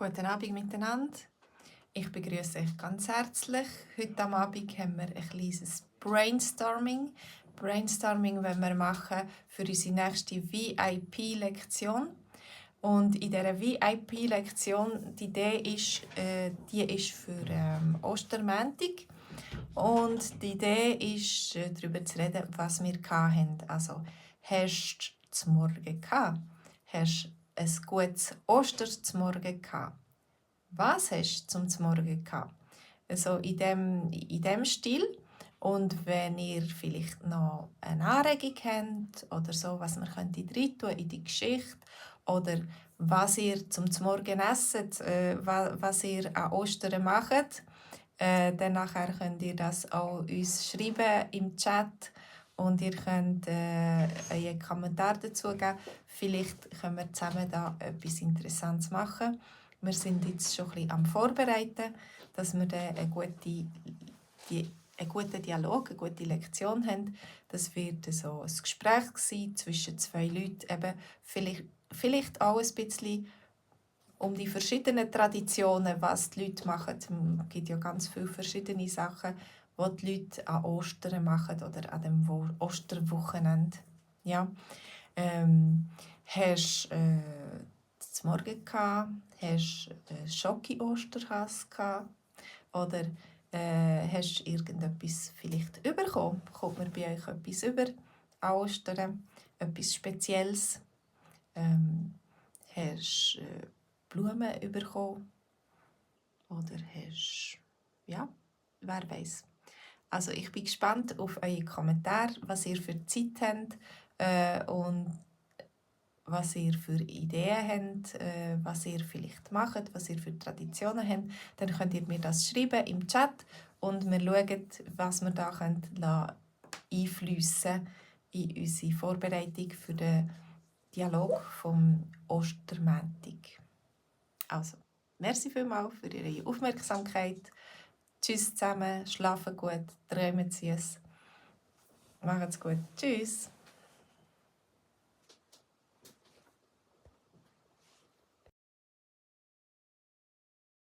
Guten Abend miteinander. Ich begrüße euch ganz herzlich. Heute am Abend haben wir ein kleines Brainstorming. Brainstorming wollen wir machen für unsere nächste VIP-Lektion. Und in dieser VIP-Lektion, die Idee ist, die ist für Ostermäntig. Und die Idee ist, darüber zu reden, was wir hatten. Also, hast du zum Morgen gehabt? Hast du ein gutes Osterzmorgen gehabt? Was hast du zum Morgen gehabt? Also in dem Stil. Und wenn ihr vielleicht noch eine Anregung habt oder so, was wir rein tun in die Geschichte oder was ihr zum Morgen esset, was ihr an Ostern macht, dann nachher könnt ihr das auch uns schreiben im Chat und ihr könnt einen Kommentar dazu geben. Vielleicht können wir zusammen da etwas Interessantes machen. Wir sind jetzt schon ein bisschen am Vorbereiten, dass wir dann einen guten Dialog, eine gute Lektion haben. Das wird so ein Gespräch sein zwischen zwei Leuten, eben vielleicht auch ein bisschen um die verschiedenen Traditionen, was die Leute machen. Es gibt ja ganz viele verschiedene Sachen, die die Leute an Ostern machen oder an dem Osterwochenende. Ja. Hast du zum Morgen gehabt? Hast du Schoki-Osterhass gehabt? Oder hast du irgendetwas vielleicht bekommen? Kommt mir bei euch etwas über an Ostern? Etwas Spezielles? Hast du Blumen bekommen? Oder hast du, ja, wer weiß. Also ich bin gespannt auf eure Kommentare, was ihr für Zeit habt und was ihr für Ideen habt, was ihr vielleicht macht, was ihr für Traditionen habt. Dann könnt ihr mir das schreiben im Chat und wir schauen, was wir da einfliessen in unsere Vorbereitung für den Dialog vom Ostermäntig. Also, merci vielmals für Ihre Aufmerksamkeit. Tschüss zusammen, schlafen gut, träumen süß. Macht's gut. Tschüss.